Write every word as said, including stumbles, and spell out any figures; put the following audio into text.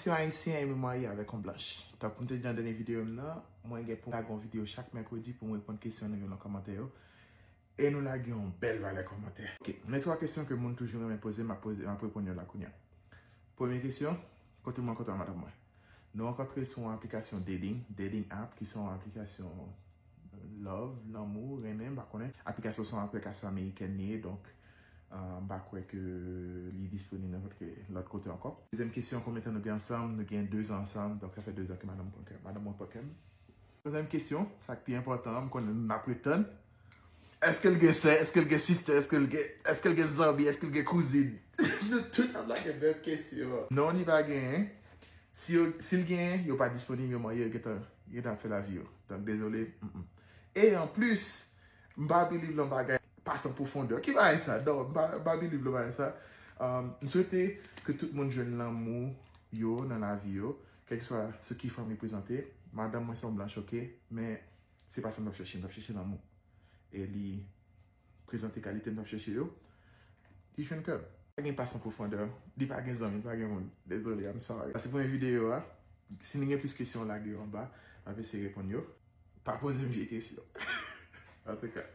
Si yon ayisyen renmen marye avèk yon blanch. Tankou m te di nan dènye videyo m nan, mwen gen pou m lage yon videyo chak mèkredi pou m reponn kesyon nou yo nan kòmantè yo. E nou lage yon bèl valè kòmantè. Ok, men twa kesyon ke moun toujou renmen poze, m ap poze, m ap reponn yo la kounye a. Premye kesyon, kote m rankontre madanm mwen? Nou rankontre sou yon aplikasyon dating, dating app, ki se yon aplikasyon love, lanmou, renmen, m pa konnen. Aplikasyon se yon aplikasyon amerikèn li ye, donk, euh, m pa kwè ke li disponib nenpòt ke lòt kote ankò. Dezyèm kesyon, konbyen tan nou gen ansanm? Nou gen de zan ansanm, donk sa fè de zan ke madanm pran kè m. Madanm mwen pran kè m. Twazyèm kesyon, sa k pi enpòtan an, m konnen n ap ret tann. Èske l gen sè? Èske l gen sistè? Èske l gen, èske l gen zanmi? Èske l gen kouzin? Nou tout ap lage menm kesyon an. Non, li pa genyen. Si yo, si l genyen, yo pa disponib, yo marye, yo gentan, yo gentan ap fè lavi yo. Donk, dezole. Mm, mm. E anplis, m pa believe nan bagay pa san pwofondè. Ki bagay sa? Non, m pa, m pa believe nan bagay sa. Um, m swete ke tout moun jwenn lanmou yo nan lavi yo, kèlkeswa sou ki fòm li prezante. Madanm mwen se yon blanch, ok, men se pa sa m t ap chèche, m t ap chèche lanmou. E li prezante kalite m t ap chèche yo, li jwenn kè m. Pa gen pa san pwofondè, li pa gen zanmi, li pa gen moun. Dezole, I'm sorry. Sa se premye videyo a. Si nou gen plis kesyon, lage yo anba. M ap eseye reponn yo. Pa poze m vye kesyon. Antouka.